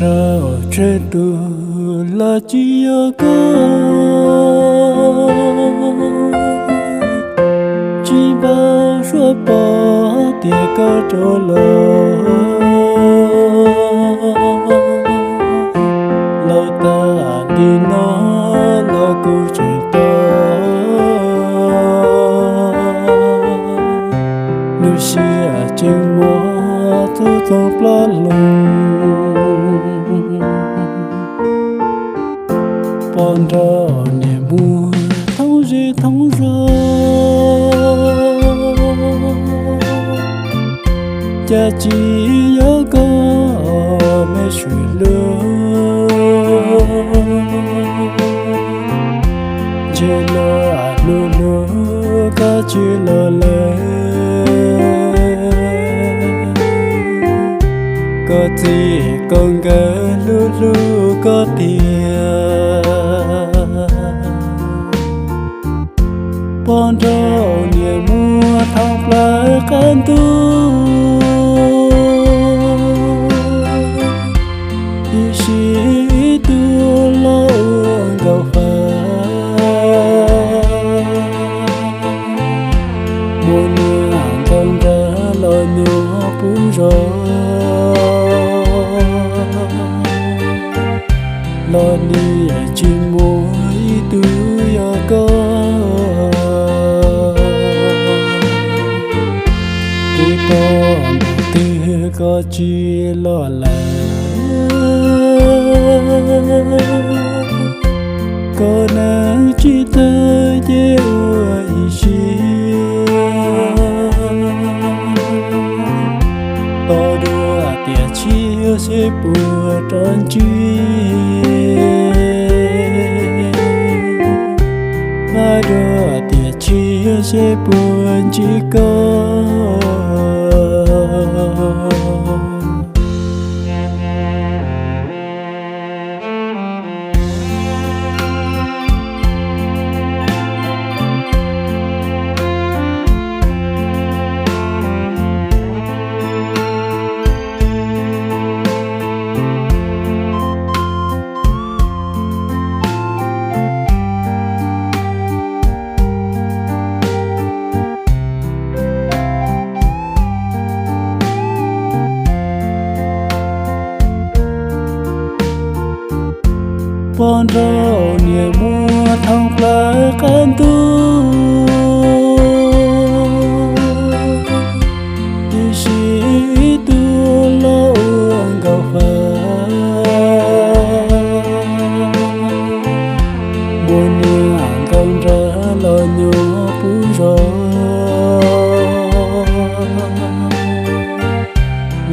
Rau tseg tus los tsis yog koj, tsis npau suav pom tias koj rov los. Los tag li no los kuv tseem tos, lub siab tseem muaj txoj txoog plaub hau. Poj nrauj niam muag thoob zej thoob zos, cas tsis yog koj me swm lug. Ntshe luag hlub hlub koj tsis los lawm, koj txiv koj nkawd hlub hlub koj tiag. Poj nrauj niam muag thoob plaws qab ntuj, ib sij ib tug los ua nkauj fab. Muaj niag nkauj nraug los nyob pub zos, los niam tsis muaj ib tug yog koj. Kuv tos npaum twg koj tsis los lawm, koj neeg tsis tawg ces ua ib siab. Tos dua tiam tshiab seb puas rov ntsib, tos dua tiam tshiab seb puas ntsib koj. Poj nrauj niam muag thoob plaws qab ntuj, ib sij ib tug los ua nkauj fab. Muaj niag nkauj nraug los nyob pub zos,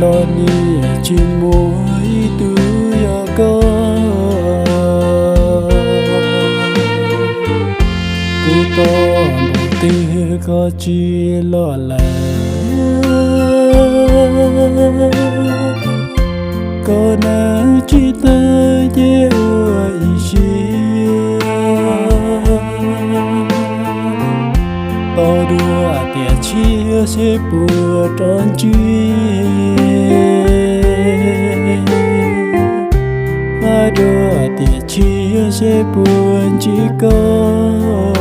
los niam tsis muaj ib tug yog koj. Kuv tos npaum twg koj tsis los lawm, koj neeg tsis tawg ces ua ib siab. Tos dua tiam tshiab seb puas rov ntsib, tos dua tiam tshiab seb puas ntsib koj.